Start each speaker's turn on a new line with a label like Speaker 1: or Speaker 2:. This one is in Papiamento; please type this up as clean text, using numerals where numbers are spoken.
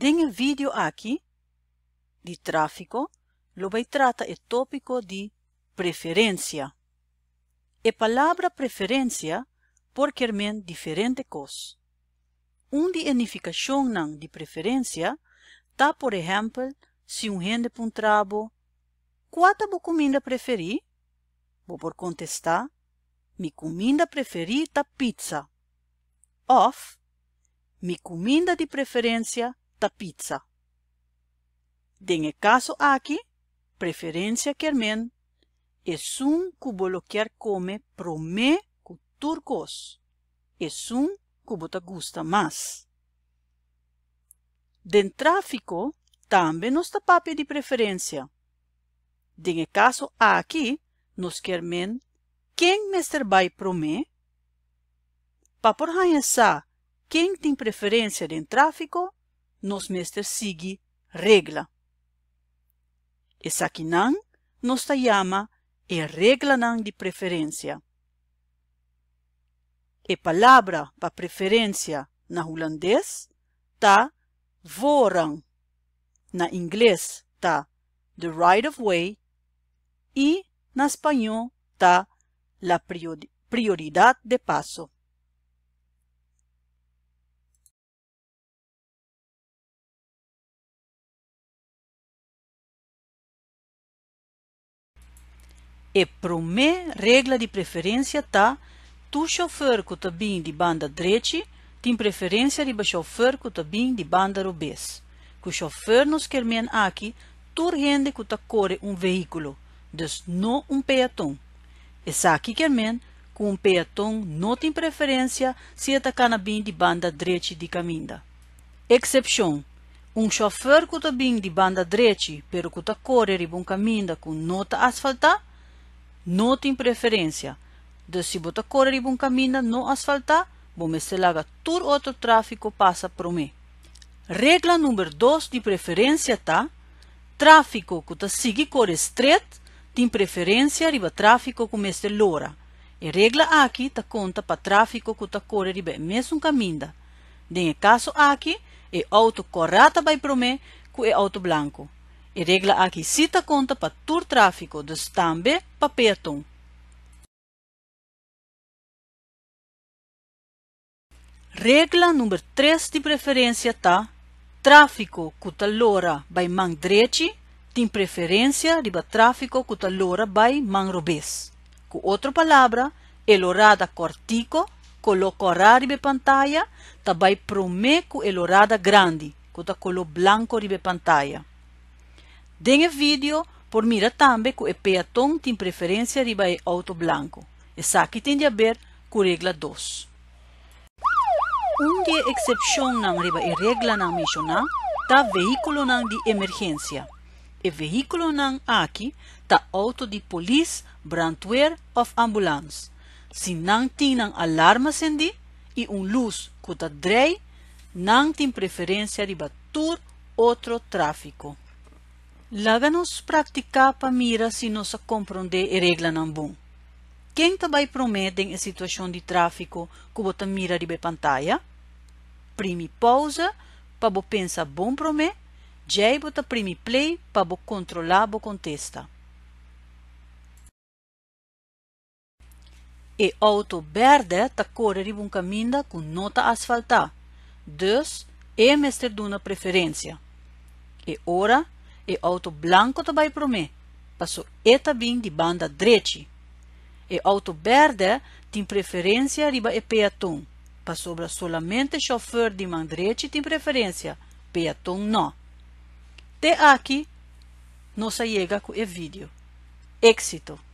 Speaker 1: Den e video aki di tráfiko lo bai trata e tópiko di preferensia. E palabra preferensia por kier men diferente kos. Un di e nifikashonnan di preferensia ta por ehèmpel si un hende puntra bo, Kua ta bo kuminda preferí? Bo por kontestá, Mi kuminda preferí ta pitsa. Òf, Mi kuminda di preferensia ta pitsa. Den e kaso aki, preferensia kier men esun ku bo lo kier kome promé ku tur kos, esun ku bo ta gusta mas. Den tráfiko tambe nos ta papia di preferensia. Den e kaso aki nos kier men ken mester bai promé. Pa por haña sa ken tin preferensia den tráfiko, nos mester sigui regla. Esakinan nos ta yama e reglanan di preferensia. E palabra pa preferensia na hulandes ta voorrang, na ingles ta the right of way i na spañó ta la prioridad de paso. E promé regla di preferensia ta, tur shofùr ku ta bin di banda drechi tin preferensia riba shofùr ku ta bin di banda robes. Ku shofùr nos kier men aki tur hende ku ta kore un vehíkulo, dus no un peaton. Esaki kier men ku un peaton no tin preferensia si e ta kana bin di banda drechi di kaminda. Eksepshon, Un shòfèr ku ta bin di banda drechi pero ku ta kore riba un kaminda ku no ta asfaltá, no tin preferensia. Dus si bo ta kore riba un kaminda no asfaltá, bo mester laga tur otro tráfiko pasa promé. Regla number dos di preferensia ta, Tráfiko ku ta sigui kore stret tin preferensia riba tráfiko ku mester lora. E regla aki ta konta pa tráfiko ku ta kore riba e mesun kaminda. Den e kaso aki, e outo kòrá ta bai promé ku e outo blanku. E regla aki sí ta konta pa tur tráfiko, dus tambe pa peaton. Regla number tres di preferensia ta, tráfiko ku ta lora bai man drechi tin preferensia riba tráfiko ku ta lora bai man robes. Ku otro palabra, e lorada kòrtiko, koló kòrá riba e pantaya, ta bai promé ku e lorada grandi, ku ta koló blanko riba e pantaya. Den e video por mira tambe ku e peaton tin preferensia riba e outo blanko. Esaki tin di aber ku regla dos. Un di e eksepshonnan riba e reglanan menshoná ta vehíkulonan di emergensia. E vehíkulonan aki ta outo di polis, brandweer òf ambulans. Si nan tin nan alarma sendí i un lus ku ta drei, nan tin preferensia riba tur otro tráfiko. Laga nos praktiká pa mira si nos a komprondé e reglanan bon. Ken ta bai promé den e situashon di tráfiko ku bo ta mira riba e pantaya? Primi pauze pa bo pensa bon promé, djei bo ta primi play pa bo kontrolá bo kontesta. E outo bèrdè ta kore riba un kaminda ku no ta asfaltá, dus e mester duna preferensia. E ora e outo blanko ta bai promé, paso e ta bin di banda drechi. E outo bèrdè tin preferensia riba e peaton, pasobra solamente shòfèr di man drechi tin preferensia, peaton nò. Te aki nos a yega ku e video. Éksito!